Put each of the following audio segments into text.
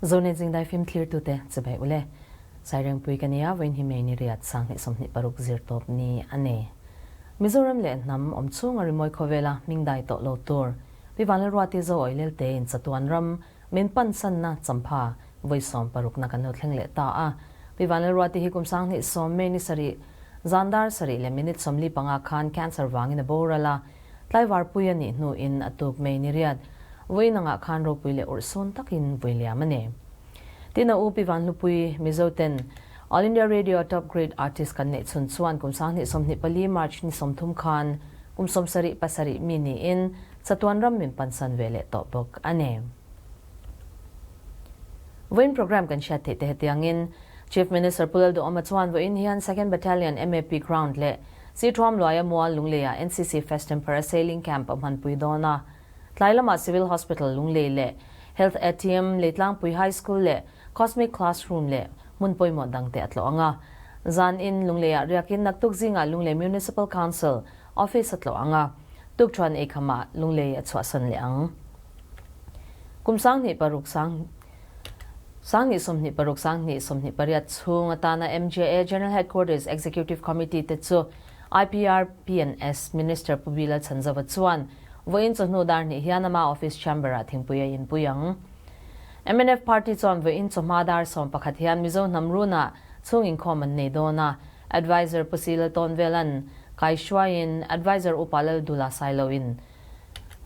Zonet Zingdai film thlirtute chibai ule. Sairengpui ka nia vawiin hi May ni riat 20 26 zirtawp ni a ni. Mizoram leh hnam awm chhunga rimawi khawvela hming dai tawh lo tur Pi Vanlalruati Zo Awilel tein chatuan ram min pansanna champha vawi 60na kan lo thleng leh ta a. Pi Vanlalruati hi kum 2010 May ni sarih zan dar sarih leh minute 45 khan cancer vangin a boral a, tlaivarpui a nih hnuin a tuk May ni riat vawiin angah khan ropui leh urhsun takin vui liam a ni. Tin a u Pi Vanhlupui Mizo ten All India Radio Top Grade Artist kan neih chhun chuan kum 2024 March ni 30 khan kum 77 mi niin chatuan ram min pansan ve leh tawh bawk a ni. Vawiin program kan hriat theih te hetiangin Chief Minister Pu Lalduhawma chuan vawiin hian Second Battalion MAP Ground leh Sithuam Luaia Mual Lungleia NCC Festem Parasailing Camp a hmanpui dawn a. Tlai lamah Civil Hospital Lunglei leh Health ATM, Leitlangpui High School leh Cosmic Classroom leh hmun pawimawh dangte a tlawh ang a. Zan in Lungleiah riakin naktuk zingah Lunglei Municipal Council Office a tlawh ang a. Tukthuan eikhamah Lunglei a chhuahsan leh ang. Kum 26 sang 2026 2028 chhung atana MJA General Headquarters Executive Committee te chu IPR PNS Minister Pu Bilal Chhanzova chuan vawiin chawhnu dar hnih hian ama office chamber-ah thingpui a inpui ang. MNF Party chuan vawiin chawhma dar 11 hian Mizo hnam runa chhung inkhawm an nei dawn a, Advisor Pu Sila Tawnvelan kaihruaiin Advisor Upa Laldula Sailoin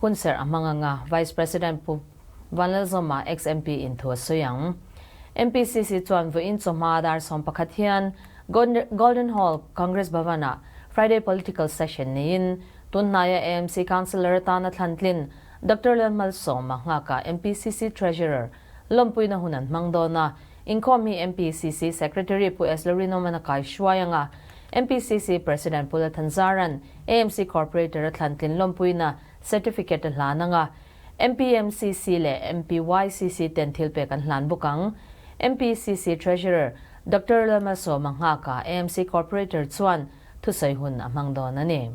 hunserh a hmang ang a, Vice President Pu Vanlalzawma ex-MP in thu a sawi ang. MPCC chuan vawiin chawhma dar 11 hian Golden Hall Congress Bhavan-ah Friday Political Session neiin tunhnaia AMC Councillor atana thlantlin Doctor Lalmalsawma nghaka MPCC Treasurer lawmpuina hun an hmang dawn a, inkhawm hi MPCC Secretary Pu S. Lorinoman a kaihruai ang a, MPCC President Pu Lathanzaran AMC Corporator a thlantlin lawmpuina certificate a hlan ang a, MPMCC leh MPYCC ten thil pek an hlan bawk ang. MPCC Treasurer Doctor Lalmalsawma nghaka AMC Corporator chuan thusawi hun a hmang dawn a ni.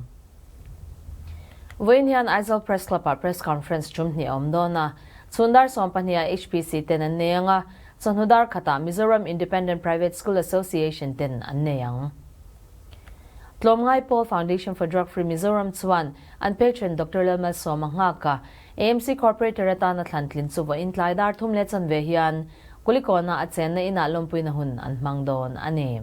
Vawiin hian Aizawl Press Club-ah Press Conference tum hnih a awm dawn a, chhun dar 12-ah HPC ten an nei ang a, chawhnu dar khatah Mizoram Independent Private School Association ten an nei ang. Tlawmngai Pawl Foundation for Drug Free Mizoram chuan an patron Doctor Lalmalsawma nghaka AMC Corporator atana thlantlin chu vawiin tlai dar thum leh chanve hian Kulikawnah a chenna inah lawmpuina hun an hmang dawn a ni.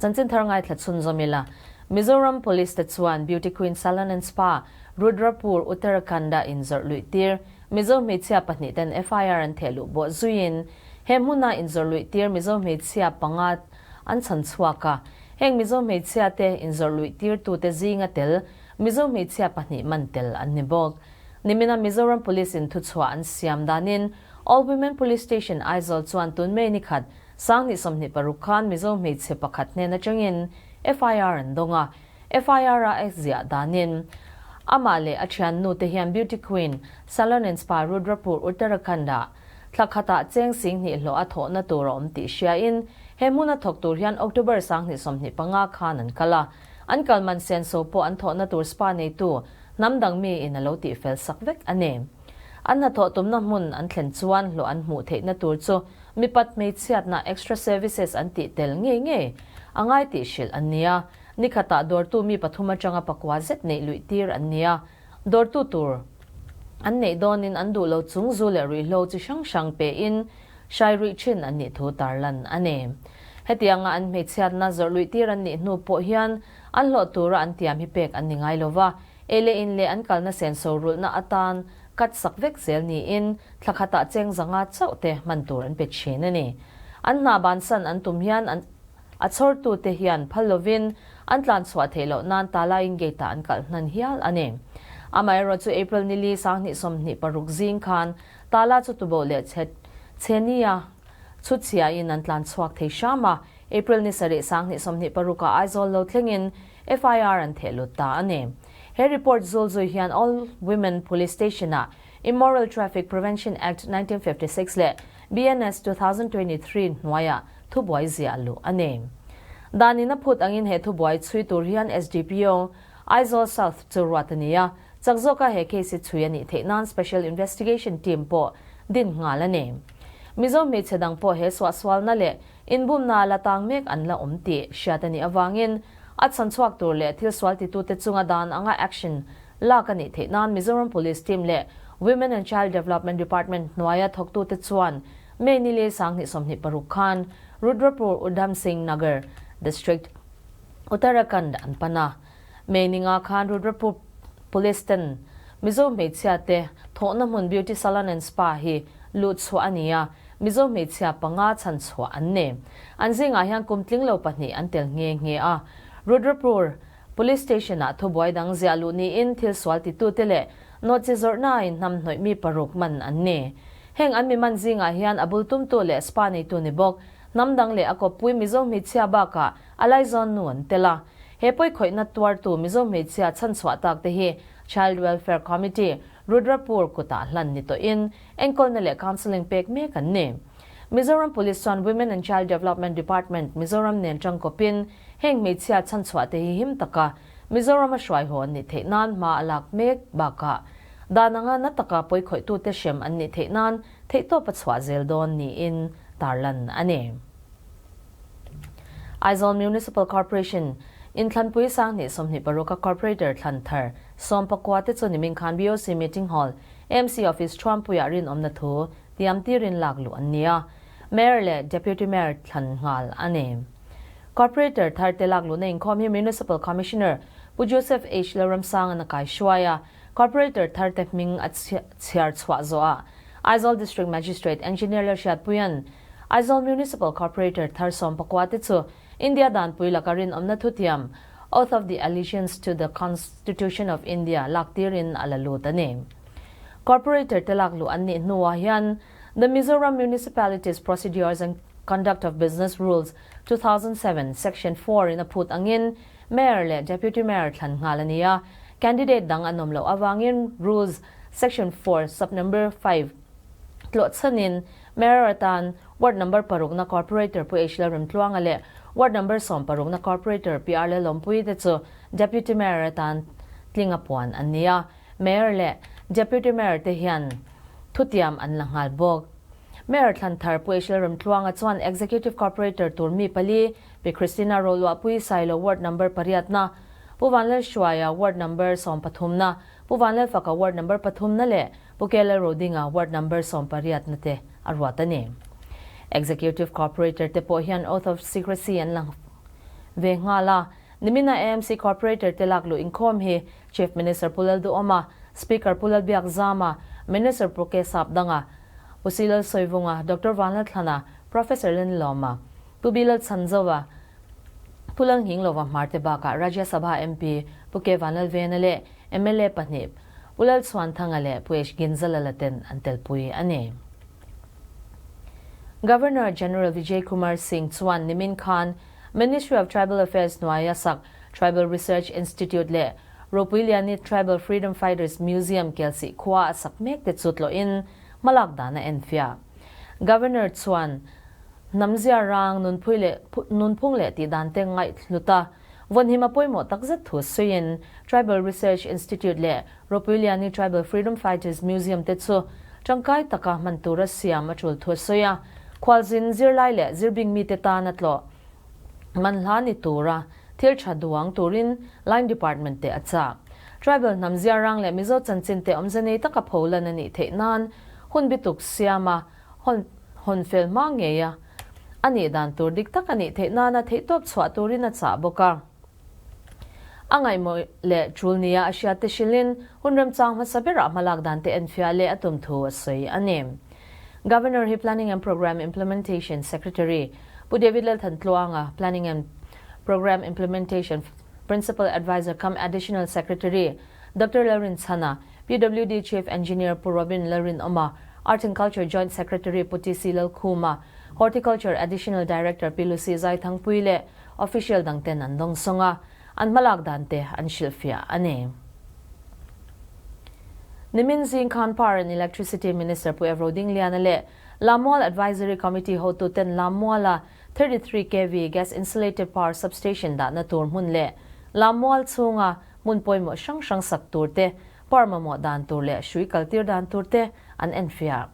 Chanchin thar ngaithla chhunzawm ila, Mizoram Police te chuan Beauty Queen Salon and Spa, Rudrapur, Uttarakhand-a inzawrh luih tir Mizo hmeichhia pahnih ten FIR an theh luh bawh zuiin he hmuna inzawrh luih tir Mizo hmeichhia panga an chhan chhuak a. Heng Mizo hmeichhia te inzawrh luih tirtute zinga tel Mizo hmeichhia pahnih man tel an ni bawk. Nimina Mizoram Police in thuchhuah an siam danin All Women Police Station Aizawl chuan tun May ni khat 2026 khan Mizo hmeichhe pakhat hnen atangin FIR an dawng a. FIR a ziah danin amah leh a thiannu te hian Beauty Queen Salon and Spa Rudrapur Uttarakhand-ah thla khatah cheng 20,000 hlawh a thawhna tur a awm tih hriain he hmuna thawk tur hian October 2025 khan an kal a. An kal man senso pawh an thawhna tur spa neitu hnam dang mi in a lo tih fel sak vek a ni. An hnathawh tumna hmun an thlen chuan hlawh an hmuh theihna tur chu mipat hmeichhiatna extra services an tih tel ngei ngei a ngai tih hrilh an ni a. Ni khatah dawrtu mi pathum atanga pakua zet neih luih tir an ni a, dawrtu tur an neih dawnin an duh lo chung zu leh ruihhlo chi hrang hrang pein hrai ruih thin an nih thu tarlan a ni. Hetianga an hmeichhiatna zawrh luih tir an nih hnu pawh hian an hlawh tura an tiam hi pek an ni ngai lo va, ei leh in leh an kalna senso rulhna atan cut sak vek zel niin thla khatah cheng zanga chauh te hman tur an pe thin a ni. An hna bansan an tum hian an A chhawrtute hian phal lovin an tlan chhuah theih loh nan tala-in gate-ah an kalh hnan hial a ni. Amaherawhchu April ni li 2026 zing khan tala chu tuboh leh chhe chhenia chhutchhiain an tlan chhuak thei hram a, April ni sarih 2026-ah Aizawl lo thlengin FIR an theh lut ta a ni. He report zul zui hian All Women Police Station-ah Immoral Traffic Prevention Act 1956 leh BNS 2023 hnuaiah thubuai ziah luh a ni. Danin a phut angin he thubuai chhui tur hian SDPO, Aizawl South chu ruat a ni a, chak zawka he case hi chhui a nih theih nan Special Investigation Team pawh din nghal a ni. Mizo hmeichhe dang pawh he suahsualna leh inbumna la tang mek an la awm tih hriat a nih avangin a chhanchhuak tur leh thil sual titute chunga dan anga action lak a nih theih nan Mizoram Police team leh Women and Child Development Department hnuaia thawktute chuan May ni leh 2026 khan Rudrapur Udham Singh Nagar District, Uttarakhand an pan a. May ni nga khan Rudrapur Police ten Mizo hmeichhia te thawhna hmun Beauty Salon and Spa hi luh chhuah a ni a, Mizo hmeichhia panga chhan chhuah an ni. An zingah hian kum tling lo pahnih an tel nghe nghe a. Rudrapur Police Station ah thubuai dang ziah luh niin thil sual titute leh nawhchi zawrhnain hnamhnawih mi paruk man an ni. Heng an mi man zingah hian a bul tumtu leh spa neitu ni bawk, hnam dang leh a kawppui Mizo hmeichhia bakah a laizawn nu an tel a. He pawikhawihna tuartu Mizo hmeichhia chhanchhuah tak te hi Child Welfare Committee, Rudrapur kutah hlan ni tawhin enkawlna leh counselling pek mek an ni. Mizoram Police chuan Women and Child Development Department, Mizoram nen tangkawpin heng hmeichhia chhanchhuah te hi him taka Mizoram a hruai haw an nih theih nan hma a lak mek bakah dan anga na taka pawikhawih-tute hrem an nih theih nan theihtawp a chhuah zel dawn niin tarlan a ni. Aizawl Municipal Corporation inthlanpui 2026 a Corporator thlan thar 14 te chu nimin khan BOC Meeting Hall, MC Office Thuampuiah rinawmna thu tiam tirin lak luh an ni a, Mayor leh Deputy Mayor thlan nghal a ni. Corporator thar te lak luhna inkhawm hi Municipal Commissioner Pu Joseph H. Lalramsanga'n a kaihruai a, Corporator thar te hming a chhiar chhuah zawhah Aizawl District Magistrate Engineer Lalhriatpuia'n Aizawl Municipal Corporator thar 14 te chu India danpui laka rinawmna thutiam Oath of the Allegiance to the Constitution of India lak tirin a la lut a ni. Corporator te lak luh an nih hnuah hian The Mizoram Municipalities Procedures and Conduct of Business Rules, 2007, Section 4 in a phut angin Mayor leh Deputy Mayor thlan nghal a ni a, candidate dang an awm loh avangin Rules Section 4 Sub Number 5 tlawh chhanin Mayor atan Ward Number parukna Corporator Pu H Lalremtluanga leh Ward Number 16na Corporator Pi R Lalawmpuii te chu Deputy Mayor atan tling a puan an ni a, Mayor leh Deputy Mayor te hian thutiam an la nghal bawk. Mayor thlan thar Pu H Lalremtluanga chuan Executive Corporator tur mi pali Pi Christina Roluahpui Sailo Ward Number pariatna, Pu Vanlalhruaia Ward Number 13na, Pu Vanlalfaka Ward Number pathumna leh Pu K Lalrodinga Ward Number 18na te a ruat a ni. Executive Corporator te pawh hian Oath of Secrecy an la ve nghal a. Nimina AMC Corporator te lak luh inkhawm hi Chief Minister Pu Lalduhawma, Speaker Pu Lalbiakzama, Minister Pu K Sapdanga, Pu Si Lalsawivunga, Doctor Vanlalthlana, Professor Lenlawma, Pu Bilal Chhanzova, Pu Lalnghinglova Hmarte bakah Rajya Sabha MP Pu K Vanlalvena leh mla pahnih Pu Lalchhuanthanga leh Pu H Ginzalala ten an telpui a ni. Governor General Vijay Kumar Singh chuan nimin khan Ministry of Tribal Affairs hnuaia sak Tribal Research Institute leh Ropuiliani Tribal Freedom Fighters Museum Kelsih khua a sak mek te chu tlawhin hmalak dan a enfiah. Governor chuan hnamzia rang nunphui leh nunphung leh tih dan te ngaihhlut a, vawnhim a pawimawh takzet thu suiin Tribal Research Institute leh Ropuiliani Tribal Freedom Fighters Museum te chu tangkai taka hman tura siam a tul thu a sawi a, khualzin zirlai leh zirbing mite tan a tlawh manhla ni tura thil tha duang turin Line Department te a chah. Tribal hnam ziarang leh Mizo chanchin te awmze nei taka pholan a nih theih nan hun bituk siam a hawn hawn fel hma ngei a, a nih dan tur dik tak a nih theih nana theihtawp chhuah turin a chah bawk a. A ngaihmawh leh tul nia a hriat te hrilhin hun remchang hmasa berah hmalak dan te enfiah leh a tum thu a sawi a ni. Governor hi Planning and Programme Implementation Secretary Pu David Lalthantluanga, Planning and Programme Implementation Principal Adviser cum Additional Secretary Doctor Lalrinchhana, PWD Chief Engineer Pu Robin Lalrinawma, Arts and Culture Joint Secretary Pu TC Lalkhuma, Horticulture Additional Director Pi Lucy Zaithangpui leh Official dangten an dawngsawng a, an hmalak dan te an hrilhfiah a ni. Nimin zing khan Power and Electricity Minister Pu Evro Dingliana leh Lammual Advisory Committee hotuten Lammuala 33 kv Gas Insulated Power Substation dahna tur hmun leh Lammual chhunga hmun pawimawh hrang hrang sak tur te, power mamawh dan tur leh hrui kaltir dan tur te an enfiah.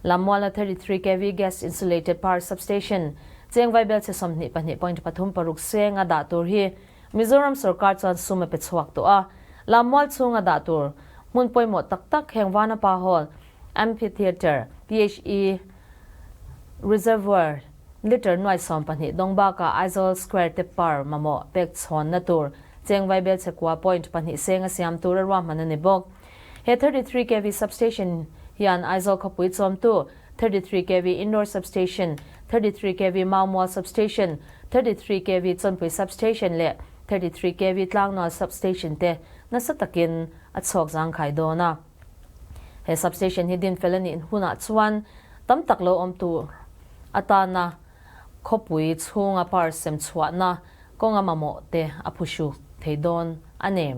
Lammuala 33 kv Gas Insulated Power Substation, cheng vaibelchhe 22.36 seng a dah tur hi Mizoram sorkar chuan sum a pe chhuak tawh a. Lammual chhunga dah tur hmun pawimawh tak tak heng Vanapa Hall, Amphitheatre, PHE Reservoir, litre nuai 12 dawng bakah Aizawl Square te par mamawh pek chhawnna tur cheng vaibelchhe kua point pahnih seng a siam tur a ruahman a ni bawk. He 33 kv substation hian Aizawl khawpui chawmtu 33 kv Indoor Substation, 33 kv Maumual Substation, 33 kv Chawnpui Substation leh 33 kv Tlangnual Substation te nasa takin a chhawk zangkhai dawn a. He substation hi dinfel a nih hunah chuan tam tak lo awm tur atana khawpui chhunga par sem chhuahna kawnga mamawh te a phuhru thei dawn a ni.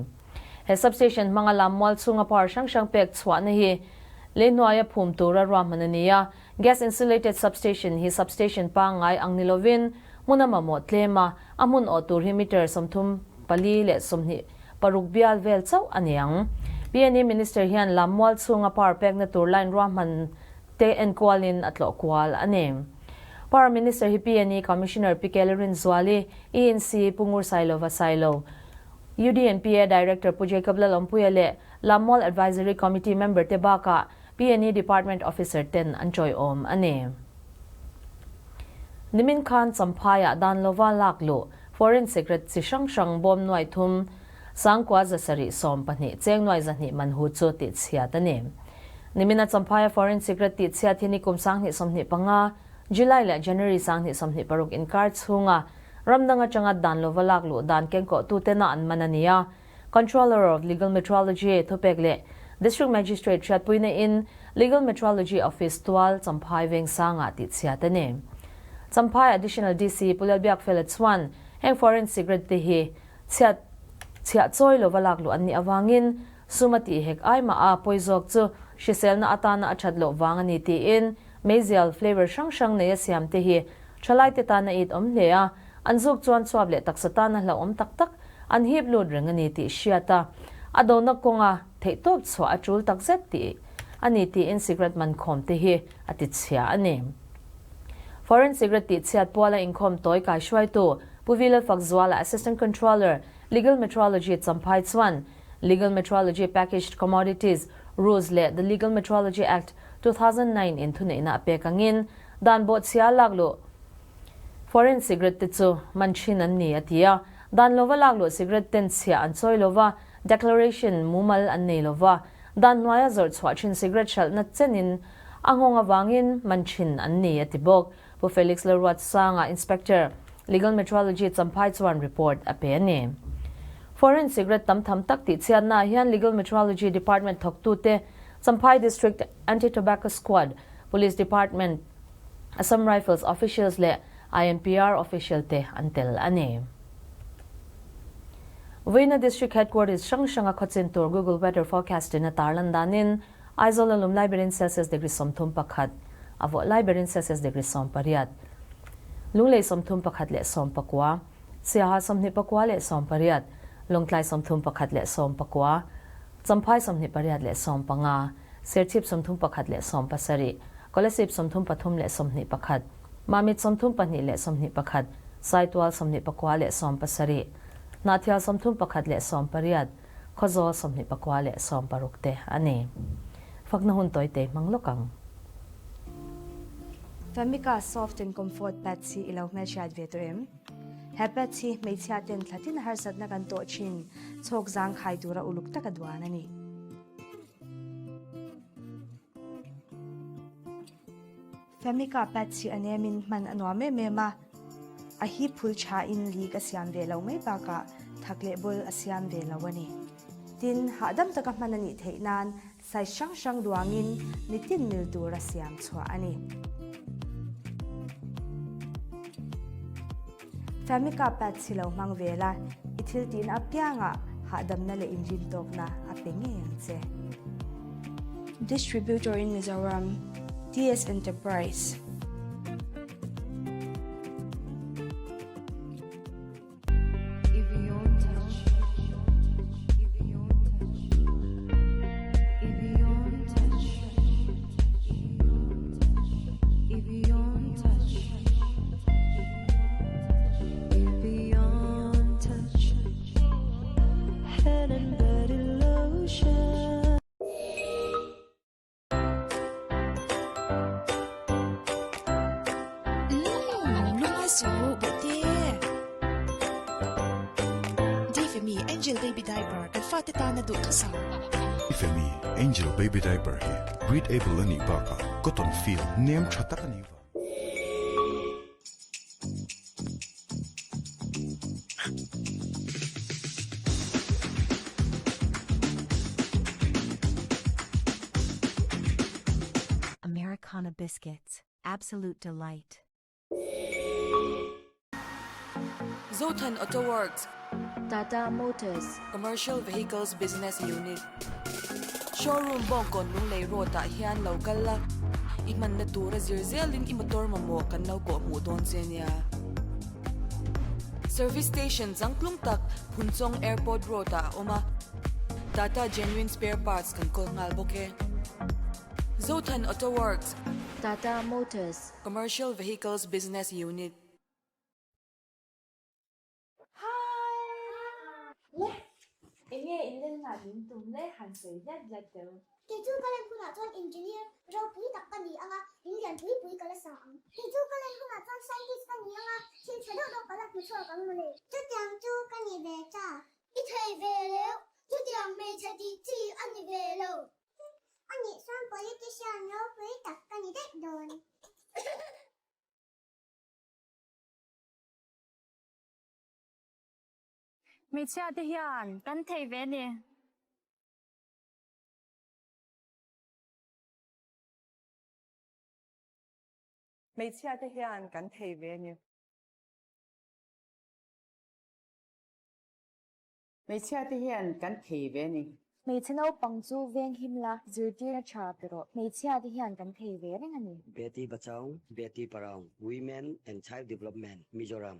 He substation hmanga lammual chhunga power hrang hrang pek chhuahna hi lei hnuaia phum tura ruahman a ni a. Gas insulated substation hi substation pangngai ang ni lovin hmuna mamawh tlem a, a hmun awh tur hi meter 34 leh 26 bial vel chauh a ni ang. PNE Minister hian lammual chhunga power pekna tur line ruahman te enkualin a tlawh kual a ni. Power Minister hi PNE Commissioner Pi Kellerin Zuali, ENC Pu Ngur Sailova Sailo, UDNPA Director Pu Jacob Lalawmpuia leh Lammual Advisory Committee member te bakah PNE Department Officer ten an chawiawm a ni. Nimin khan Champhaiah dan lova lak luh Foreign Secret chi hrang hrang bawm nuai thum, sangkua zasarih 12 cheng nuai zahnih man hu chu tihchhiat a ni. Nimina Champhaia Foreign Secret tihchhiat hi nikum 2025, July leh January 2026 inkar chhunga Ram dang atanga dan lova lak luh dan kengkawhtute na an man a ni a. Controller of Legal Metrology thupek leh District Magistrate hriatpuina in Legal Metrology Office tual Champhai Vengsangah tihchhiat a ni. Champhai Additional DC Pu Lalbiakfela chuan heng foreign cigarette te hi chhiat chhiah chawi lova lak luh an nih avangin sum a tih hek ai mah a pawi zawk chu hriselna atana a that loh vang a ni tiin meizial flavour hrang hrang nei a siam te hi Thalaite tan a it awm hle a, an zuk chuan chhuap leh taksa tan a hlauhawm tak tak, an hip lut reng a ni tih hriat a, a dona kawnga theihtawp chhuah a tul tak zet tih a ni tiin cigarette man khawm te hi a ti chhia a ni. Foreign cigarette tih chhiat puala inkhawm tawi kai hruaitu Pu Vila Fakzuala Assistant Controller, Legal Metrology Champhai chuan Legal Metrology Packaged Commodities Rules leh The Legal Metrology Act, 2009 in thuneihna a pek angin Dan bawhchhia lak luh foreign cigarette te chu man thin an ni, a ti a. Dan lova lak luh cigarette ten chhiah an chawi lova, declaration mumal an nei lova. Dan hnuaia zawrh chhuah thin cigarette hralhna chenin a nghawng avangin man thin an ni, a ti bawk. Pu Felix Lalruatsanga, Inspector, Legal Metrology Champhai chuan report a pe a ni. Foreign cigarette tam tham tak tih chhiatnaah hian Legal Metrology Department thawktute Champhai District Anti-Tobacco Squad, Police Department, Assam Rifles officials leh INPR official te an tel a ni. Vawiina District Headquarters hrang hranga khawchin tur Google Weather Forecast in a tarlan danin Aizawl a lum lai berin Celsius degree 31, a vawh lai berin Celsius degree 18, Lunglei 31 leh 19, Siaha 24 leh 18, Lawngtlai 31 leh 19, Champhai 28 leh 15, Serchhip 31 leh 17, Kolasib 33 leh 21, Mamit 32 leh 21, Saitual 24 leh 70, Hnahthial 31 leh 18, Khawzawl 24 leh 60 te a ni. Fakna hun tawite hmang lawk ang. Famika Soft and Comfort Pads hi i lo hmelhriat ve tawh em? He pads hi hmeichhia ten thlatin harsatna kan tawh thin chhawk zangkhai tura uluk taka duan a ni. Famika pads hi a nemin hman a nuam em em a, a hi phul thain lik a siam ve lo mai bakah thak leh bul a siam ve lo a ni. Tin, hahdam taka hman a nih theih nan size hrang hrang duangin mitin mil tura siam chhuah a ni. Famika pads hi lo hmang ve la, i thil tihna apiangah hahdamna leh inrintawkna a pe ngei ang che. Distributor in Mizoram, TS Enterprise. suh Bawihte. Difemi Angel Baby Diaper kan fate tana duhthusam. Difemi Angel Baby Diaper hi breathable a nih bakah cotton feel nem tha tak a nih vang. Americana Biscuits, absolute delight. Zothan Auto Works. Tata Motors. Commercial Vehicles Business Unit. Showroom Bawngkawn Lunglei Road ah hian lo kal la, i hmanna tura zir zelin i motor mamawh kan lo kawh hmuh dawn che nia. Service Station changtlung tak Phunchawng Airport Road ah a awm a, Tata Genuine Spare Parts kan kawl nghal bawk e. Zothan Auto Works. Tata Motors. Commercial Vehicles Business Unit. Hi! Le! Enge in len ngah min tum le han sawi hlat hlat deuh. Kei chu ka len hunah chuan engineer ropui tak ka ni anga, in lian pui pui ka la sa ang. Kei chu ka len hunah chuan scientist ka ni anga, thil tha deuh deuh ka la hmu chhuak ang mawle. Chutiang chu ka ni ve ta. I thei ve reuh, chutiang hmeichhe tih chi a ni ve lo. A nih chuan politician ropui tak ka ni daih dawn. Hmeichhia te hian kan thei ve ni. Hmeichhia te hian kan thei ve ni. Hmeichhia te hian kan thei ve ni. Hmeichhe naupang chu veng him la, zirtirna tha pe rawh. Hmeichhia te hian kan thei ve reng a ni. Beti Bachao, Beti Padhao, Women and Child Development, Mizoram.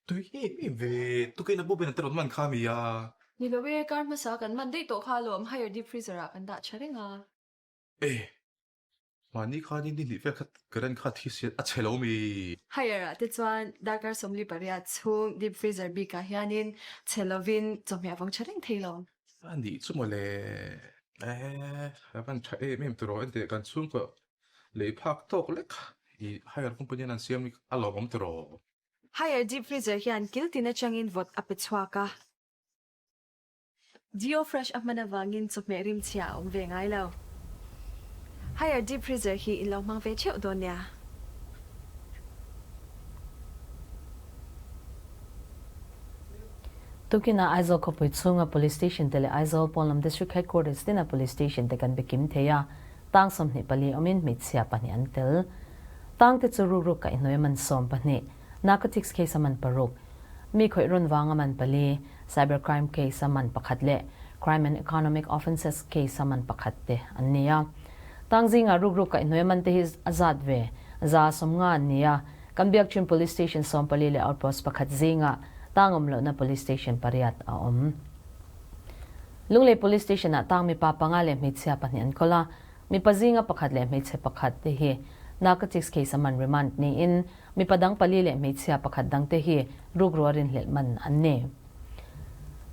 Tui em em ve, tukin a pu ben a te rawn man kha mi a. Ni lo e, kar hmasa kan man daih tawh kha alawm, higher deep freezer ah kan dah tha reng a. E, mahni khan in ni hnih vel kha current kha thi siat a chhe lo mi. Higher ah te chuan darkar 48 chhung deep freezer bik ah hianin chhe lovin chawhmeh a vawng tha reng thei lo. A nih chu mawle, e, a van tha em em tiraw enteh kan chhungkaw Lei phak tawk lek i hire company an siam hi a lawmawm tiraw? Hire deep freezer hian kil tin atangin vawt a pe chhuak a. Geo Fresh a hman avangin chawhmeh rimchhia a awm ve ngai lo. Hire deep freezer hi in lo hmang ve theuh dawn nia. Tukin-ah Aizawl khawpui chhunga Police Station te leh Aizawl pawnlam District Headquarters tina Police Station te kan bikim thei a, tang 24 awmin hmeichhia pahnih an tel. Tang te chu rukruk kaihhnawih a man 12, narcotics case a man paruk, mi khawih rawn vang a man pali, cyber crime case a man pakhat leh crime and economic offences case a man pakhat te an ni a. Tang zingah rukruk kaihhnawih a man te hi a zat ve, 150 an ni a, Kan Biakṭhin Police Station 14 leh Outpost pakhat zingah tang awm lohna Police Station pariat a awm. Lunglei Police Station ah tang mipa panga leh hmeichhia pahnih an kawl a, mipa zinga pakhat leh hmeichhe pakhat te hi Narcotics case a man remand niin mipa dang pali leh hmeichhia pakhat dang te hi rukru a rinhlelh man an ni.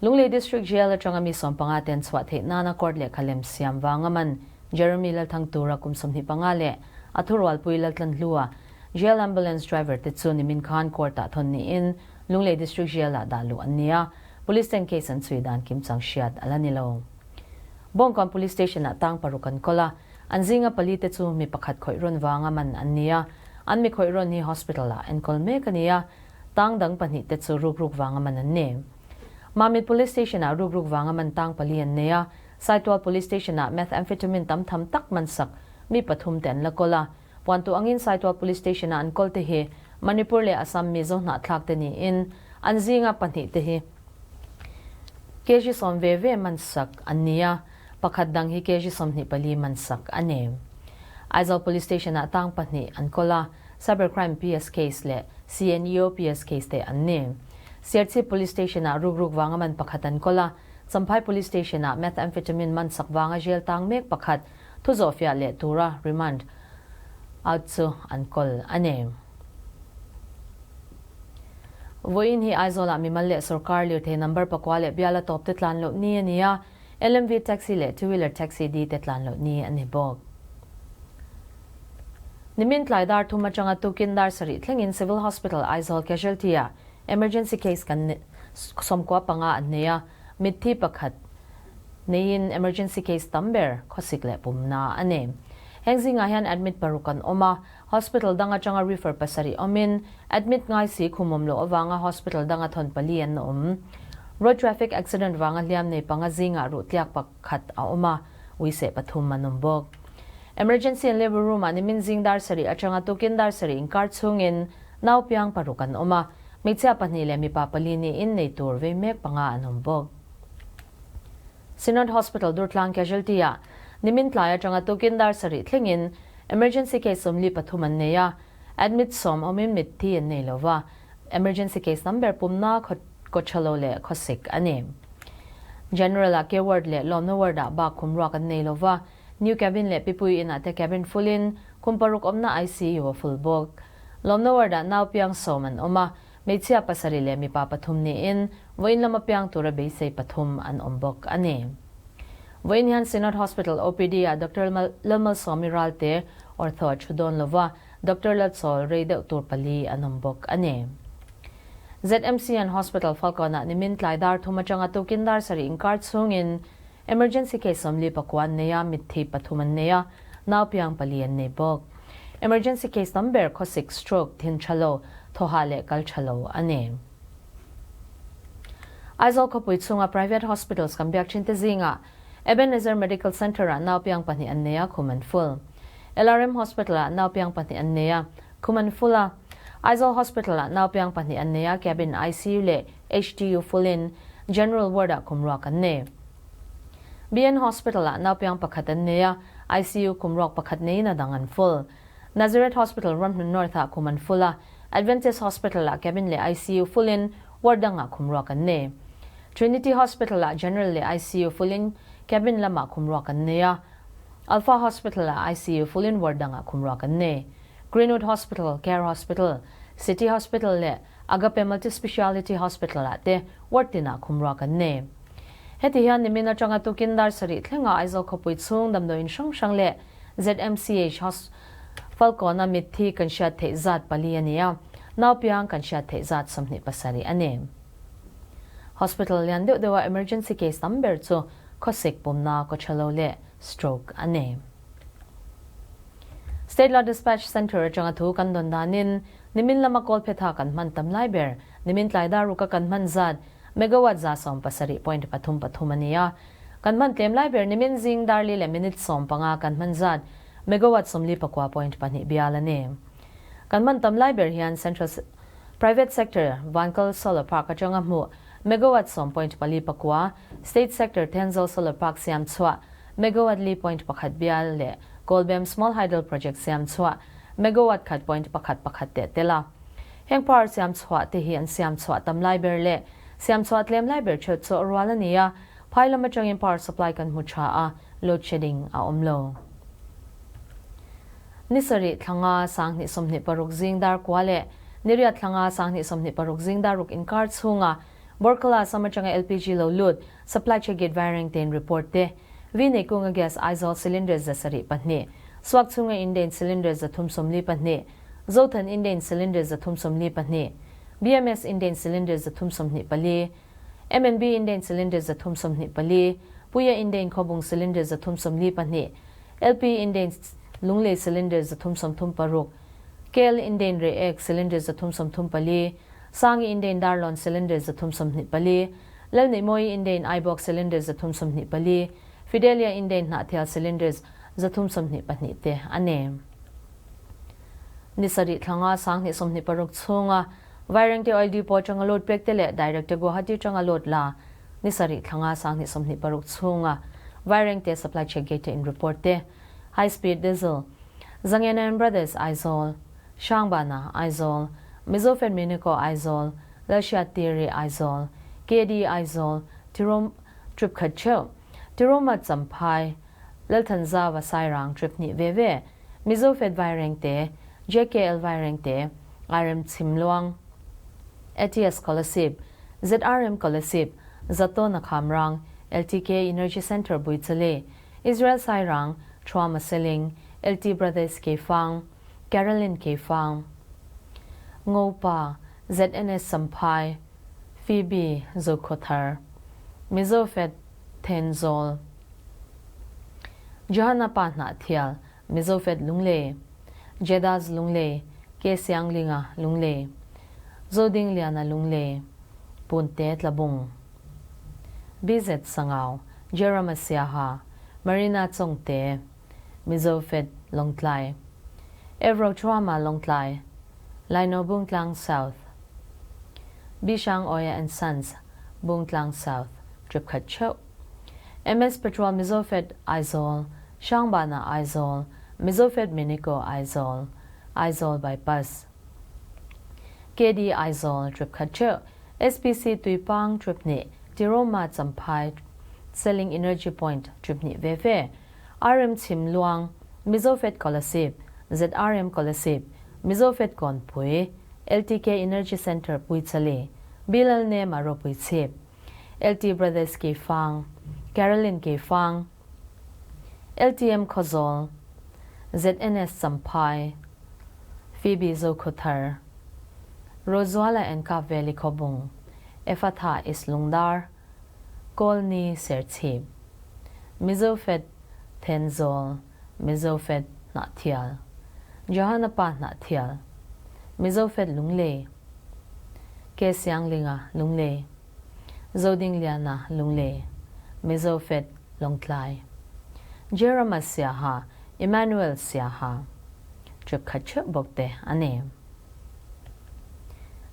Lunglei District Jail atanga mi 15 te an chhuah theih nana court lehkha lem siam vanga man Jeremy Lalthangtura kum 25 leh a thurualpui Laltlanhlua Jail ambulance driver te chu nimin khan court ah thawn niin Lunglei District Jail ah dah luh an ni a, Police ten case an chhui dan kim chang hriat a la ni lo. Bawngkawn Police Station ah tang paruk an kawl a, an zinga pali te chu mi pakhat khawih rawn vanga man an ni a, an mi khawih rawn hi hospital ah enkawl mek a ni a, tang dang pahnih te chu rukruk vanga man an ni. Mamit Police Station ah rukruk vanga man tang pali an nei a, Saitual Police Station ah methamphetamine tam tham tak man sak mi pathum te an la kawl a, Puantu angin Saitual Police Station-a an kawl te hi Manipur leh Assam Mizo hnahthlak te niin an zinga pahnih te hi kg sawm ve ve man sak an ni a, pakhat dang hi kg 24 man sak a ni. Aizawl Police Station-ah tang pahnih an kawl a, Cyber Crime PS case leh CNEO PS case te an ni. Serchhip Police Station-ah rukruk vanga man pakhat an kawl a, Champhai Police Station-ah methamphetamine man sak vanga jail tang mek pakhat thu zawhfiah leh tura remand out chu an kawl a ni. Vawiin hi Aizawlah mimal leh sorkar lirthei number pakua leh biala tawp te tlan loh ni a ni a, LMV taxi leh two wheeler taxi di te tlan loh ni a ni bawk. Nimin tlai dar thum atanga tukin dar sarih thlengin Civil Hospital Aizawl Casualty ah emergency case kan 95 an nei a, mitthi pakhat neiin emergency case tam ber khawsik leh pumna a ni. Heng zingah hian admit paruk an awm a, hospital dang atanga refer pasarih awmin admit ngai si khum awm loh avanga hospital danga thawn pali an awm. Road traffic accident vanga hliam nei panga zingah ruh tliak pakhat a awm a, uiseh pathum an awm bawk. Emergency and Labour Room ah nimin zing dar sarih atanga tukin dar sarih inkar chhungin nau piang paruk an awm a, hmeichhia pahnih leh mipa pali niin nei tur vei mek panga an awm bawk. Synod Hospital Durtlang Casualty ah nimin tlai atanga tukin dar sarih thlengin emergency case 43 an nei a, admit sawm awmin mitthi an nei lova, emergency case number pumna kawthalo leh khawsik a ni. General ah Care Ward leh Lawmna Ward ah bak khum ruak an nei lova, New Cabin leh Pipui inah te cabin full in kum paruk awmna ICU a full bawk. Lawmna ward ah nau piang sawm an awm a, hmeichhia pasarih leh mipa pathum niin vawiin lama piang tura beisei pathum an awm bawk a ni. Vawiin hian Synod Hospital OPD ah Doctor Lalmalsawmi Ralte ortho a thu dawn lova, Doctor Lalchawl rei deuh tur pali an awm bawk a ni. ZMC an Hospital Falkawn ah nimin tlai dar thum atanga tukin dar sarih inkar chhungin Emergency case 44 an nei a, mitthi pathum an nei a, nau piang pali an nei bawk. Emergency case tam ber khawsik, stroke, thin tha lo, thawhah leh kal tha lo a ni. Aizawl khawpui chhunga private hospitals kan biak thin te zingah Ebenezer Medical Centre ah nau piang pahnih an nei a, khum an full. LRM Hospital ah nau piang pahnih an nei a, khum an full a. Aizawl Hospital ah nau piang pahnih an nei a, cabin ICU leh HDU full in General Ward ah khum ruak an nei. BN Hospital ah naupiang pakhat an nei a, ICU khum ruak pakhat neiin a dang an full. Nazareth Hospital Ramhlun North ah khum an full a, Adventist Hospital ah cabin leh ICU full in ward dang ah khum ruak an nei. Trinity Hospital ah General leh ICU full in cabin lamah khum ruak an nei a, Alpha Hospital ah ICU full in ward dang ah khum ruak an nei. Greenwood Hospital, Care Hospital, City Hospital leh Agape Multi-Speciality Hospital ah te ward tinah khum ruak an nei. Heti hian nimin atanga tukin dar sarih thlenga Aizawl khawpui chhung damdawiin hrang hrang leh ZMCH Hos Falkawna mitthi kan hriat theih zat pali a ni a, naupiang kan hriat theih zat 27 a ni. Hospital lian deuh deuha emergency case tam ber chu khawsik pumna kawthalo leh stroke a ni. State Law Dispatch Centre atanga thu kan dawn danin Nimin lama kawlphetha kan hman tam lai ber, nimin tlai dar ruka kan hman zat, megawatt 173.33 a ni a. Kan hman tlem lai ber nimin zing dar li leh minute 15 kan hman zat, megawatt 49.2 bial a ni. Kan hman tam lai ber hian Central Private Sector Vankal Solar Park atanga hmuh megawatt 10.49, State Sector Thenzawl Solar Park siam chhuah megawatt 4.1 bial leh Kawlbem Small Hydel Project siam chhuah Megawatt khat point pakhat pakhat teh tel a. Heng power siam chhuah te hi an siam chhuah tam lai ber leh siam chhuah tlem lai ber theuh chu a rual a ni a, phai lam atangin power supply kan hmu tha a, load shedding a awm lo. Ni sarih thlanga 2026 zing dar kua leh ni riat thlanga 2026 zing dar ruk inkar chhunga Borkala sam atanga LPG lo lut supply che gate vaireng tein report te Vi nei kunga gas Aizawl cylinder 72, Suak chhunga Indane cylinder 342, Zothan Indane cylinder 342, BMS Indane cylinder 324, MNB Indane cylinder 324, Puia Indane Khawbung cylinder 342, LP Indane Lunglei cylinder 336, KL Indane Reiek cylinder 334, Sangi Indane Darlawn cylinder 324, Lalneihmawi Indane Aibawk cylinder 324, Fidelia Indane Hnahthial cylinders 322 te a ni. Ni sarih thlanga 2026 chhunga Vairengte Oil Depot atanga load pek te leh Direct Guwahati atanga load la ni sarih thlanga 2026 chhunga Vairengte Supply Check Gate in report te High Speed Diesel Zangena and Brothers Aizawl Hrangbana Aizawl Mizo Fan Munico Aizawl Lalhriattiri Aizawl KD Aizawl Tirom trip khat theuh Tiroma Champhai. Lalthanzauva Sairang trip hnih ve ve, Mizo Fed Vairengte, JKL Vairengte, RM Chhimluang, ATS Kolasib, ZRM Kolasib, Zatawna Khamrang, LTK Energy Centre Buichali, Israel Sairang, Thuama Seling, LT Brothers Keifang, Carolyn Keifang, Ngopa, ZNS Champhai, Phoebe Zokhawthar, Mizo Fed Thenzawl, Johanna Pa Hnahthial, Mizo Fed Lunglei, Jedaz Lunglei, K Sianglinga Lunglei, Zodingliana Lunglei, Punte Tlabung, BZ Sangau, Jerama Siaha, Marina Chongte, Mizo Fed Lawngtlai, Evro Thuama Lawngtlai, Lino Bungtlang South, Bishang Oya and Sons, Bungtlang South, trip khat theuh. MS Petrol Mizo Fed Aizawl, Hrangbana Aizawl, Mizo Fed Minico Aizawl, Aizawl Bypass, KD Aizawl, trip khat theuh. SPC Tuipang trip hnih, Tiroma Champhai Selling Energy Point trip hnih ve ve. RM Chhimluang, Mizo Fed Kolasib, ZRM Kolasib, Mizo Fed Kawnpui, LTK Energy Centre Puichali, Bilal Nema Ropuichhip, LT Brothers Keifang, Carolyn Keifang, LTM Khawzawl, ZNS Champhai, Phoebe Zokhawthar, Rozuala and Kapveli Khawbung, Efatha East Lungdar, Kawlni Serchhip, Mizo Fed Thenzawl, Mizo Fed Hnahthial, Johana Pa Hnahthial, Mizo Fed Lunglei, K Sianglinga Lunglei, Zodingliana Lunglei, Mizo Fed Lawngtlai, Jerama Siaha, Emmanuel Siaha, trip khat theuh bawk te a ni.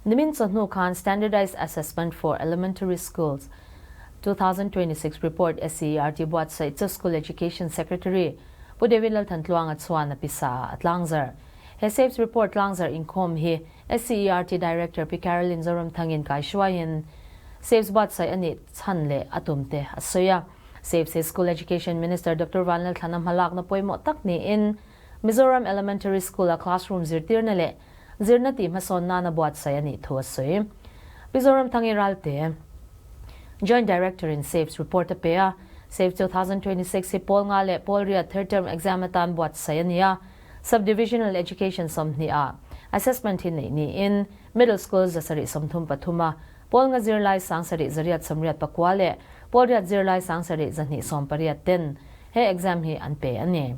Nimin chawhnu khan Standardized Assessment for Elementary Schools 2026 report SCERT buatsaih chu School Education Secretary Pu David Lalthantluanga chuan a pisa ah a tlangzarh. He SAFES report tlangzarh inkhawm hi SCERT Director Pi Carolyn Zoramthangin kaihruaiin SAFES buatsaih a nih chhan leh a tum te a sawi a. SAFES hi School Education Minister Doctor Vanlalthlana hmalakna pawimawh tak niin Mizoram Elementary School-a classroom zirtirna leh zirna tih hmasawn nana buatsaih a nih thu a sawi. Pi Zoramthangi Ralte, Joint Director in SAFES report a pe a, SAFES 2026 hi pawl nga leh pawl riat third term exam atan buatsaih a ni a, Sub-Divisional Education 20 ah assessment hi neih niin Middle School 733 a pawl nga zirlai 7884 leh pawl riat zirlai 7218 ten he exam hi an pe a ni.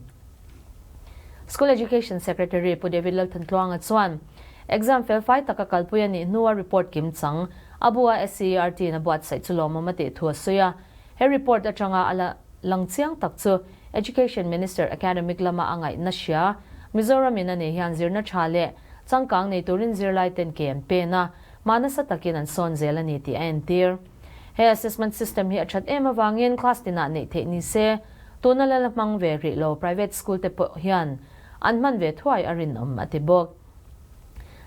School Education Secretary Pu David Lalthantluanga chuan exam fel fai taka kalpui a nih hnua report kim chang a bua SCERT in a buatsaih chu lawmawm a tih thu a sawi a. He report atanga a la lang chiang tak chu Education Minister academic lama a ngaihna hria Mizoram in a nih hian zirna tha leh changkang nei turin zirlai ten ke an pen a, mah nasa takin an sawn zel a ni tih a entir. He assessment system hi a that em avangin class tinah neih theih ni se, Tuna la la hmang ve rih lo private school te pawh hian an hman ve thuai a rinawm a ti bawk.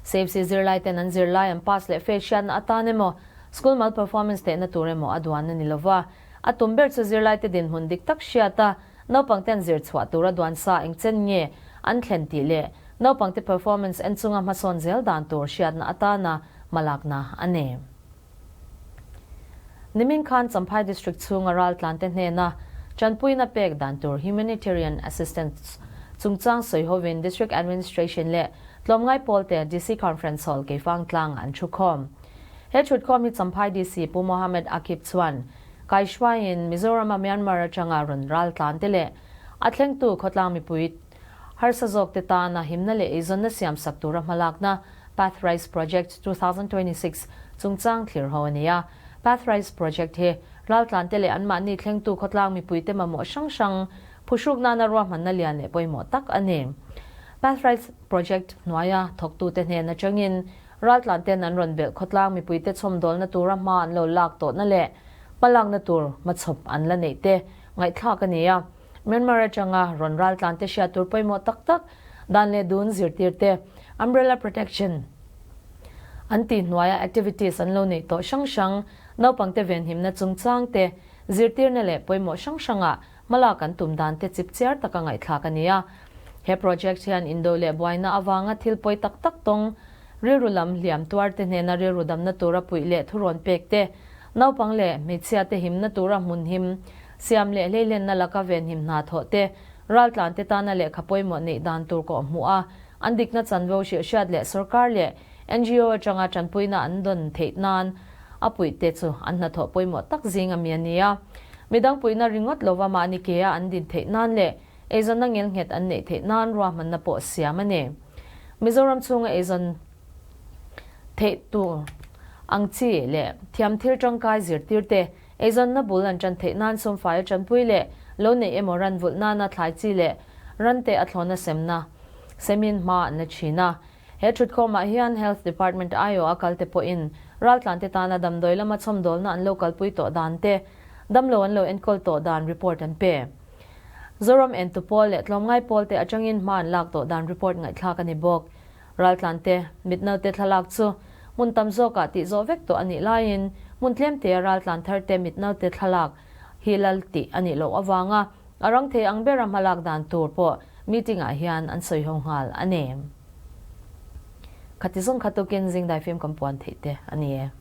Safesy zirlai ten an zirlai an pass leh fail hriatna atan emaw, school mal performance tehna tur emaw a duan a ni lova. A tum ber chu zirlai te dinhmun dik tak hriat a, naupang ten zir chhuah tura duan sa eng chen nge an thlen tih leh naupang te performance en chunga hmasawn zel dan tur hriatna atana hmalakna a ni. Nimin khan Champhai District chhunga raltlante hnena tanpuina pek dan tur Humanitarian Assistance chungchang sawi hovin District Administration leh tlawmngai pawlte DC Conference Hall Keifang tlangah an thukhawm. He thutkhawm hi Champhai DC Pu Mohammed Akib chuan kaihruaiin Mizorama Myanmar atanga rawn raltlante leh a thlengtu khawtlang mipui harsa zawkte tana himna leh eizawnna siamsak tura hmalakna Pathrise Project 2026 chungchang thlir ho a ni a. Pathrise Project hi raltlante leh anmahni thlengtu khawtlang mipuite mamawh hrang hrang phuhruk nana ruahmanna lian leh pawimawh tak a ni. Pathrise Project hnuaia thawktute hnen atangin raltlanten an rawn belh khawtlang mipuite chhawmdawlna tura hma an lo lak tawhna leh hmalakna tur hmachhawp an la neih te ngaihthlak a ni a. Myanmar atanga rawn raltlante hriat tur pawimawh tak tak dan leh dun zirtirte Umbrella Protection an tih hnuaia activities an lo neih tawh hrang hrang, naupangte venhimna chungchangte zirtirna leh pawimawh hrang hrangah Hmalak an tum dan te chipchiar taka ngaihthlak a ni a. He project hian indo leh buaina avanga thil pawi tak tak tawng, rilru lam hliam tuar te hnena rilru damna tura puih leh thurawn pek te, naupang leh hmeichhia te himna tura hmun him siam leh hleihlenna laka venhim hna thawh te, raltlan te tana lehkha pawimawh neih dan tur kawh hmuh a, an dikna chanvo hrilhhriat leh sorkar leh ngo atanga tanpuina an dawn theih nan a puih te chu an hnathawh pawimawh tak zing a mi a ni a. Midang puihna ringawt lova mahni ke a an din theih nan leh eizawnna ngelnghet an neih theih nan ruahmanna pawh siam a ni. Mizoram chhunga eizawn theih tur ang chi leh thiam thil tangkai zirtir te, eizawnna bul an tan theih nan sumfai a tanpui leh lo neih emaw ran vulh nana thlai chi leh ran te a thlawna semna semin hma an la thin a. He thutkhawmah hian Health Department aiawh a kalte pawhin raltlante tana damdawi lama chhawmdawlna an lo kalpui tawh dan te, damlo an lo enkawl tawh dan report an pe. Zoram entu pawl leh tlawmngai pawlte atangin hma an lak tawh dan report ngaihthlak a ni bawk. Raltlante mitnaute thlalak chu hmun tam zawkah tih zawh vek tawh a nih laiin hmun tlemtea raltlan tharte mitnaute thlalak hi lal tih a nih loh avanga a rang thei ang bera hmalak dan tur pawh meeting-ah hian an sawi ho nghal a ni. Khati zawng kha tukin zingdai fim kan puan theih te a ni e.